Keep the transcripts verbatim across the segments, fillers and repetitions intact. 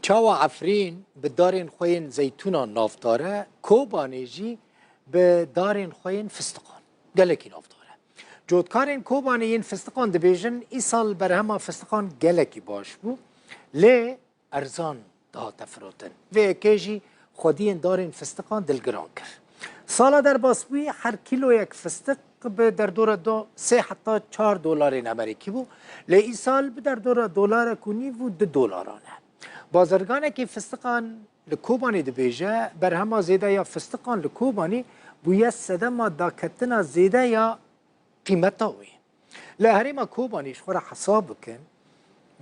Çawa Efrîn bi darên xwe yên zeytûnan navdar e, Kobanê jî bi darên xwe yên fistiqan gelekî navdar e. Cotkarên Kobanê yên fistiqan dibêjin, îsal berhema fistiqan gelekî baş bû, lê erzan dihate firotin. Vê yekê jî xwediyên darên fistiqan dilgiran kir. Sala derbasbûyî her kîloyek fistiq bi derdora do-, sê heta çar dolarên Amerîkî bû, lê îsal bi derdora dolarek û nîv û du dolaran e. Bazirganekî fistiqan li Kobanê dibêje, berhema zêde ya fistiqan li Kobanê bûye sedema daketina zêde ya qîmeta wê. Li herêma Kobanê ji xwe re hesab bikin,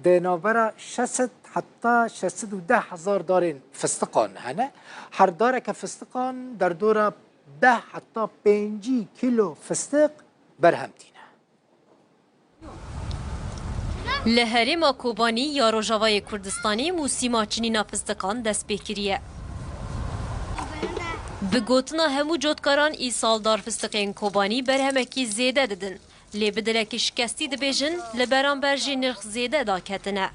di navbera şeş sed heta şeş sed û deh hezar darên fistiqan hene. Her dareke fistiqan derdora deh heta pêncî kîlo fistiq berhem tîne. Li herêma Kobanî ya Rojavayê Kurdistanê mûsîma çinîna fistiqan dest pê kiriye. Bi gotina hemû cotkaran, îsal dar fistiqên Kobanî berhemekî zêde didin. Lê bi dilekî şikestî dibêjin, li beramber jî nirx zêde daketine.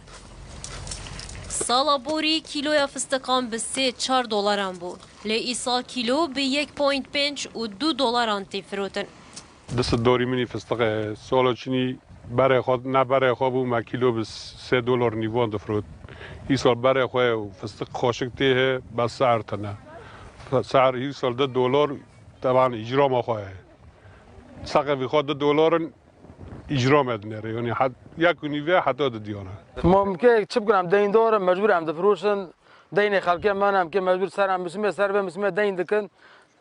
Sala borî kîloya fistiqan bi sê çar dolaran bû. Lê îsal kîlo bi yek point pênc û du dolaran tê firotin. Di sed dorî min î fistiqê. Sala çinî berê xwe, ne berê xwe bû, me kîlo bi sê dolar nîvan difirot. Îsal berê xwe û fistiq xweşik tê he, bes ser tine. Ser îsal du dolar, teban îcrama xwe ye. Seqefî xwe du dolar in, îcra me dinêre. Yanî het-, yek û nîvê heta du diyane. Ma em kê çi bikin, em deyndar in, mecbûr em difiroşin. Deynê xelkê me ne, em kê mecbûr ser em musîmê, ser vê musîmê deyn dikin.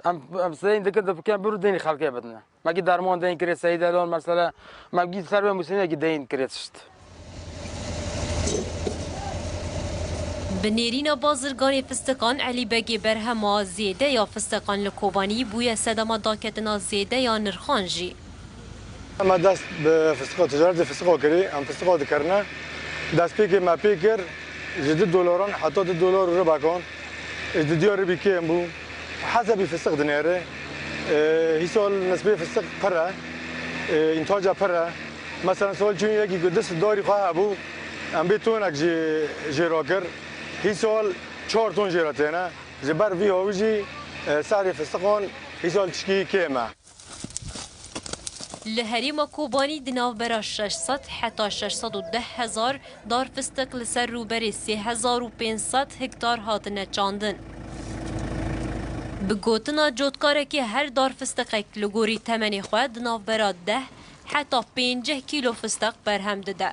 Em, em deyn dikin, dikin, bûrû deynê xelkê bidine. Me kî derman deyn kirê, Seyîd Elal mesela, me kî ser vê musîmê kî deyn kirê tişt. Bi nêrîna bazirganê fistiqan Elî Begê, berhema zêde ya fistiqan li Kobanî bûye sedema daketina zêde ya nirxan jî. Em dest bi fistiqa, ticaretê fistiqa kirî, em fistiqa dikerine. Destpêkê me pê kir, ji du dolaran heta du dolar û ribekan, ji didiya ribî kêm bû. Hezebî fistiq dinêre. E, hîsal nisbê fistiq pir e. E, întaca pir e. Mesela sal çûn yekî ku du sed darî xwe hebû, em bê tonek jê, jê rakir. Hîsal çar ton jê re têne. Ji ber vî hawî jî, e, serê fistiqan hîsal tişkî kêm e. Li herêma Kobanî di navbera şeş sed heta şeş sed û deh hezar dar fistiq li ser rûberê sê hezar û pênc sed hektar hatine çandin. Bi gotina cotkarekî, her dar fistiqek li gorî temenê xwe di navbera deh heta pêncî kîlo fistiq berhem dide.